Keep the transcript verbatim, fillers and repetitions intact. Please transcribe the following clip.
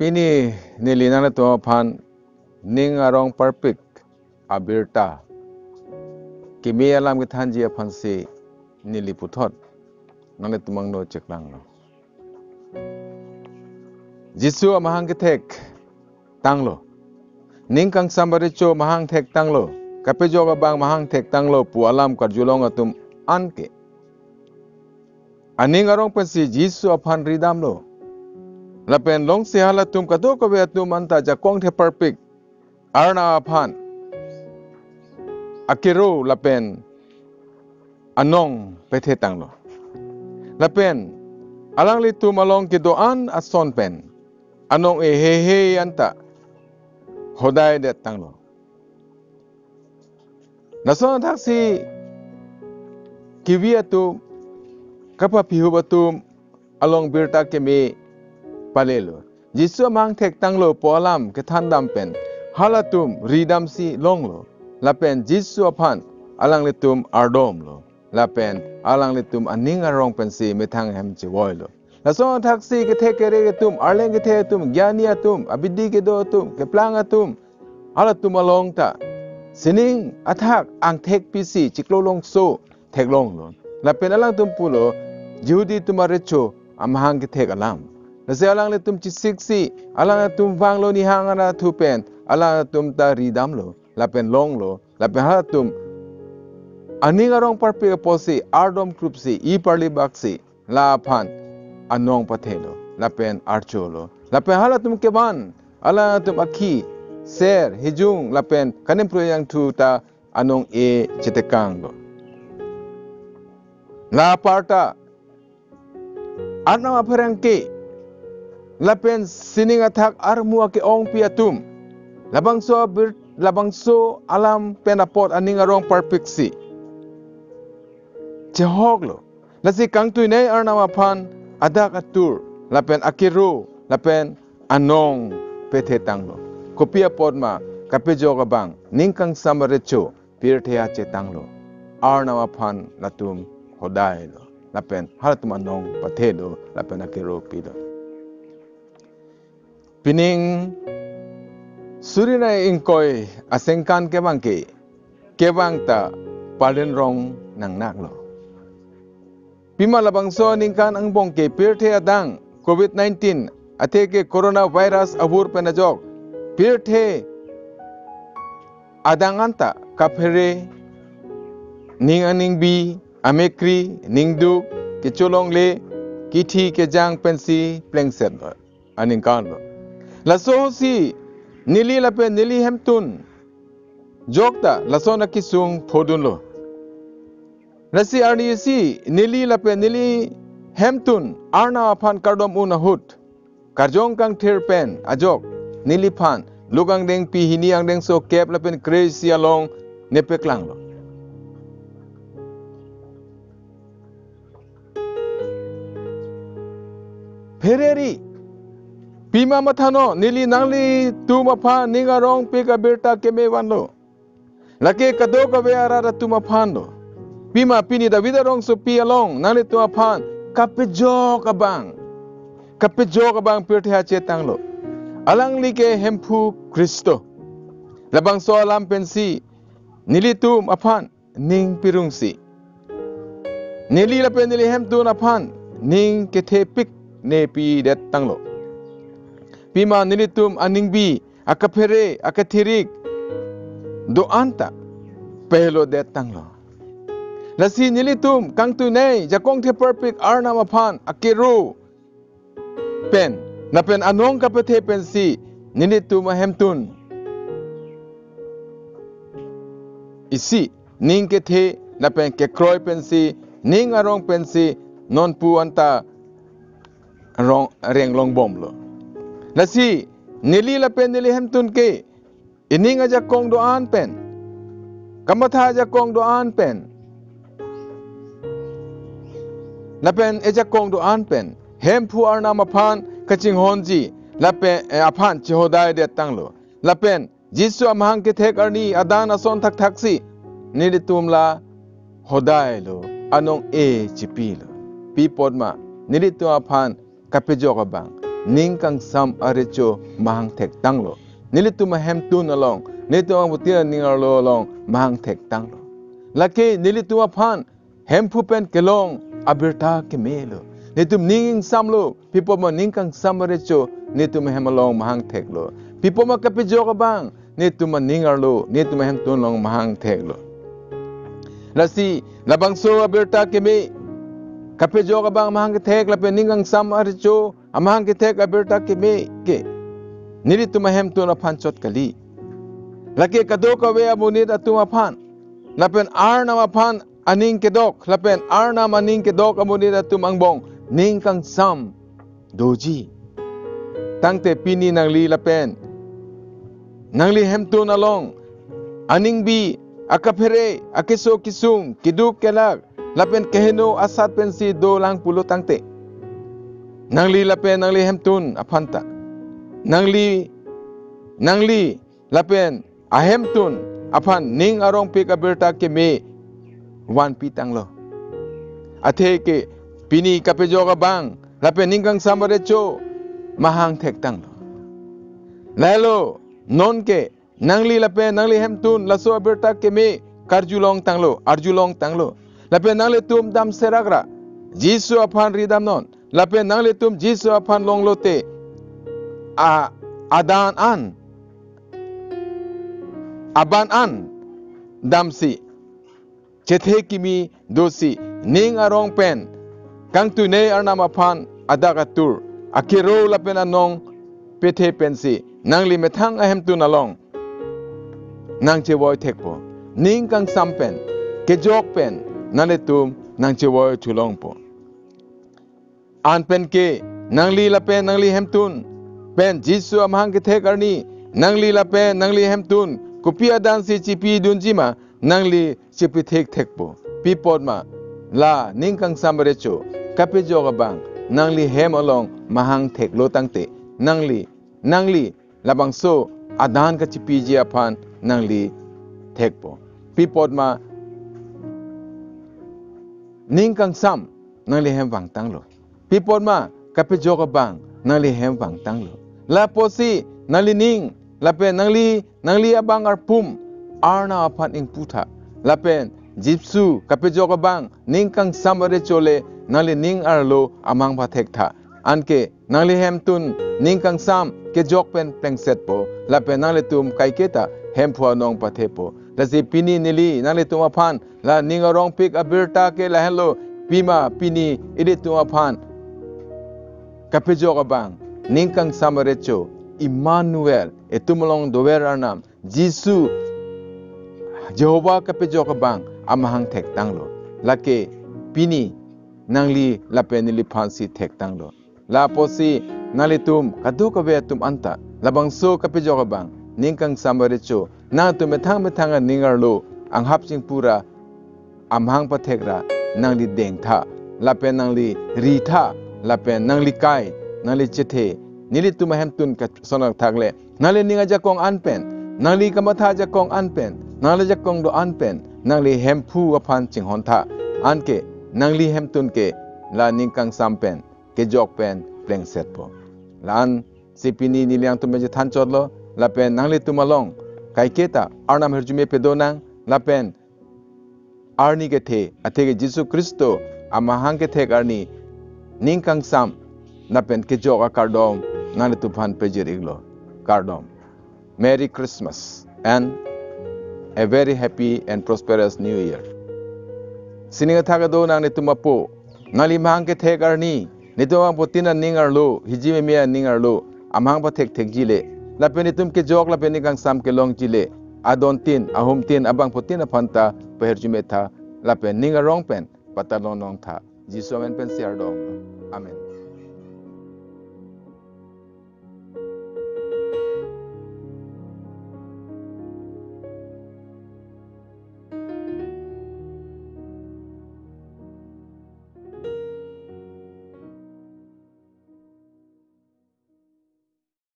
Pini neli nanglitum aphan ning arong parpik abirta keme alam kethanji aphansi neli puthot nanglitum angno cheklanglo. Jisu amahang kethek tanglo. Ning kangsam barecho mahang thek tanglo. Kapejok abang mahang thek tanglo pu alam karjulong atum anke aning arong pensi Jisu aphan ridamlo. Lapen longsi halatum kadokave atum anta jakong theparpik Arnam aphan akero lapen anong pethe tanglo. Lapen alanglitum along kedo-an ason pen anong-e heihei anta hodai det tanglo. Lason athaksi kevi atum, kapapihup atum along birta keme palelo. Jisu amahang thek tanglo pu alam kethandam pen halatum ridamsi longlo. Lapen Jisu aphan alanglitum ardomlo. Lapen alanglitum aning arong pensi methang hem chevoilo. Lason athaksi kethek kere atum, arleng kethe atum, gyani atum, abidi kedo atum, keplang atum, halatum along ta sining athak angthek pisi chiklo longso theklonglo. Lapen alangtum pulo, Jihudi atum arecho amahang kethek alam. Lasi alanglitum chesiksi, alangtum vanglo nihang anathu pen, alangtum ta ridamlo, lapen longlo, lapen halatum aning arong parpik apotsi, ardom krupsi, i parli baksi, la aphan anong pathelo, lapen archolo. Lapen halatum kevan, alangtum akhi, ser, hijung, lapen kanem proyangthu ta anong-e chetekanglo. La aparta Arnam apherangke lapen sining athak armu ake-ongpi atum labangso abir, labangso alam pen apot aning arong parpiksi chehoklo. Lasi kangtuinei Arnam aphan adak atur lapen akero lapen anong pethe tanglo. Kopi apot ma? Kapejok abang, ning kangsam barecho pirthe ache tanglo. Arnam aphan latum hodailo. Lapen halatum anong pathelo, lapen akero pilo. Pining suri ra ingkoi asengkan kevang ke, kevang ta palen rong nangnaklo. Pima labangso aningkan angbong ke pirthe adang covid nineteen, athe ke coronavirus avur pen ajok pirthe adang anta kaphere, ning aningbi, amekri, ningduk, kecholongle, kithi kejang pensi plengset lo, aningkan lo. Laso si neli lapen neli hemtun jokta lason akesung phodunlo. Lasi arnisi neli lapen neli hemtun Arnam aphan kardom un ahut, karjong kangthir pen ajok neliphan Luk angdengpi hini angdengso kep lapen kre-isi along nepeklanglo. Phereri, pima mathanon, neli nanglitum aphan ning arongpik abirta keme vanlo. Lake kadokave arat atum aphan lo. Pima pini David arongsopi along nanglitum aphan kapejok abang, kapejok abang pirthe ache tanglo. Alangli ke Hemphu Khristo. Labangso alam pensi nelitum aphan ning pirungsi, neli lapen neli hemtun aphan ning kethepik ne pidet tanglo. Pima nelitum aningbi, akaphere, akathirik do-an ta pehlodet tanglo. Lasi nelitum kangtuinei jakong theparpik Arnam aphan akero pen, lapen anong kapethe pensi nelitum ahemtun isi ning kethe lapen kekroi pensi, ning arong pensi nonpu anta rong renglongbomlo. Lasi neli lapen neli hemtun ke ining ajakong do-an pen, kamatha ajakong do-an pen, lapen ejakong do-an pen Hemphu Arnam aphan kachinghonji lapen, eh, aphan chehodaidet tanglo. Lapen Jisu amahang kethek arni adan ason thakthaksi nelitum la hodailo, anong-e chipilo. Pi apot ma? Nelitum aphan kapejok abang, ning kangsam arecho mahang thektanglo. Nelitum ahemtun along, nelitum angputin aning arlo along mahang thektanglo. Lake nelitum aphan Hemphu pen kelong abirta kemelo. Netum ning ingsamlo, pi apot ma ning kangsam arecho netum ahem along mahang theklo. Pi apot ma kapejok abang netum aning arlo, netum ahemtun along mahang theklo. Lasi labangso abirta keme, kapejok abang mahang kethek lapen ning kangsam arecho amahang kethek abirta keme ke nelitum ahemtun aphan chot kali. Lake kadokave amonit atum aphan lapen Arnam aphan aning kedok, lapen Arnam aning kedok amonit atum angbong ning kangsam doji. Tangte pini nangli lapen nangli hemtun along aningbi, akaphere, akeso kesung, keduk kelak, lapen keheno asat pensi dolang pulo tangte, nangli lapen nangli hemtun aphanta, nangli, nangli lapen ahemtun aphan ning arongpik abirta keme vanpi tanglo. Atheke pini kapejok abang lapen ning kangsam arecho mahang thektanglo. Lahelo nonke nangli lapen nangli hemtun laso abirta keme karjulong tanglo, arjulong tanglo. Lapen nanglitum damserak ra Jisu aphan ridamnon. Lapen nanglitum Jisu aphan longlote, a, adan an, aban an damsi chethe kimi dosi ning arong pen kangtuinei Arnam aphan adak atur akero lapen anong pethe pensi nangli methang ahemtun along nangchevoi thekpo. Ning kangsam pen, kejok pen nanglitum nangchevoi thulongpo. An penke nangli lapen nangli hemtun pen Jisu amahang kethek arni nangli lapen nangli hemtun kopi adansi chipidunji ma nangli chipithek thekpo. Pi apot ma la ning kangsam arecho kapejok abang nangli hem along mahang theklo tangte, nangli, nangli labangso adan kachipiji aphan nangli thekpo. Pi apot ma ning kangsam nangli hem vangtanglo. Pi apot ma kapejok abang nangli hem vangtanglo. Lapusi nangli ning lapen nangli, nangli abang arpum Arnam aphan ingputha. Lapen Jisu kapejok abang ning kangsam arecho le nangli ning arlo amahang pathektha. Anke nangli hemtun ning kangsam kejok pen plengsetpo. Lapen nanglitum kaiketa Hemphu anong pathepo. Lasi pini neli nanglitum aphan la ning arongpik abirta ke lahenlo, pima pini ilitum aphan kapejok abang ning kangsam arecho Emmanuel, itum along dover Arnam Jisu, Jehovah kapejok abang amahang thektanglo. Lake pini nangli lapen neliphansi thektanglo. Lapusi nanglitum kadokave atum anta labangso kapejok abang ning kangsam arecho nangtum methang methang aning arlo anghap chingpura amahang pathekra nangli dengtha, lapen nangli ritha, lapen nangli kai, nangli chethe, nelitum ahemtun kasonak thakle nangli ning ajakong an pen, nangli kamatha ajakong an pen, nangli ajakong do-an pen nangli Hemphu aphan chinghontha. Anke nangli hemtun ke la ning kangsam pen, kejok pen plengsetpo. La-ansi pini neli nangtum pen chethan chotlo. Lapen nanglitum along kaiketa Arnam ahirjume pedonang, lapen arni kethe, atheke Jisu Khristo amahang kethek arni ning kangsam lapen kejok akardom nanglitum aphan pejir-iklo. Kardom. Merry Christmas and a very happy and prosperous New Year. Sining athak kedo nanglitum apo, nangli mahang kethek arni, netum angputin aning arlo, hiji meme aning arlo amahang pathekthekji le, lapen netum kejok lapen ning kangsam kelongji le, adontin, ahumtin, abangphutin aphanta pahirjumetha, lapen ning arong pen patalonlongtha. Jisu amen pensi kardom. Amen.